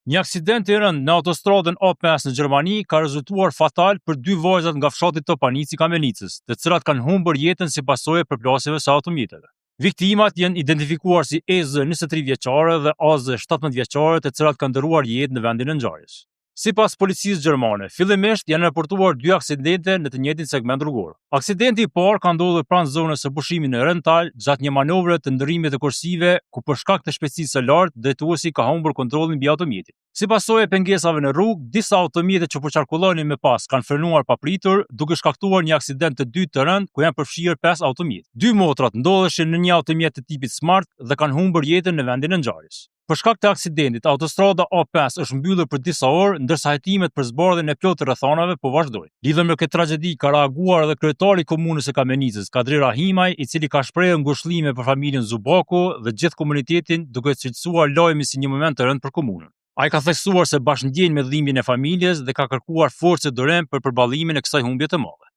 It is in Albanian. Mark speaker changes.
Speaker 1: Një aksident i rëndë në autostradën A5 në Gjermani ka rezultuar fatal për dy vajzat nga fshati Topanicë i Kamenicës, të cilat kanë humbur jetën si pasojë e përplasjeve së automjeteve. Viktimat janë identifikuar si EZ 23 vjeçare dhe AZ 17 vjeçare, të cilat kanë ndërruar jetë në vendin e ngjarjes. Sipas policisë gjermane, fillimisht janë raportuar dy aksidente në të njëjtin segment rrugor. Aksidenti i parë ka ndodhur pranë zonës së pushimit në Rheintal gjatë një manovre të ndërrimit të korsive, ku për shkak të shpejtësisë së lartë, drejtuesi ka humbur kontrollin mbi automjetin. Si pasojë e pengesave në rrugë, disa automjete që po qarkullonin më pas kanë frenuar papritur, duke shkaktuar një aksident të dytë të rëndë ku janë përfshirë pesë automjete. Dy motrat ndodheshin në një automjet të tipit Smart dhe kanë humbur jetën në vendin e ngjarjes. Për shkak të aksidentit, autostrada A5 është mbyllur për disa orë, ndërsa hetimet për zbardhjen e plotë të rrethanave po vazhdojnë. Lidhur me këtë tragjedi ka reaguar edhe kryetari i komunës së Kamenicës, Kadri Rahimaj, i cili ka shprehur ngushëllime për familjen Zubaku dhe gjithë komunitetin, duke e cilësuar lajmin si një moment të rëndë për komunën. Ai ka theksuar se bashkëndjen me dhimbjen e familjes dhe ka kërkuar forcë e durim për përballimin e kësaj humbje të madhe.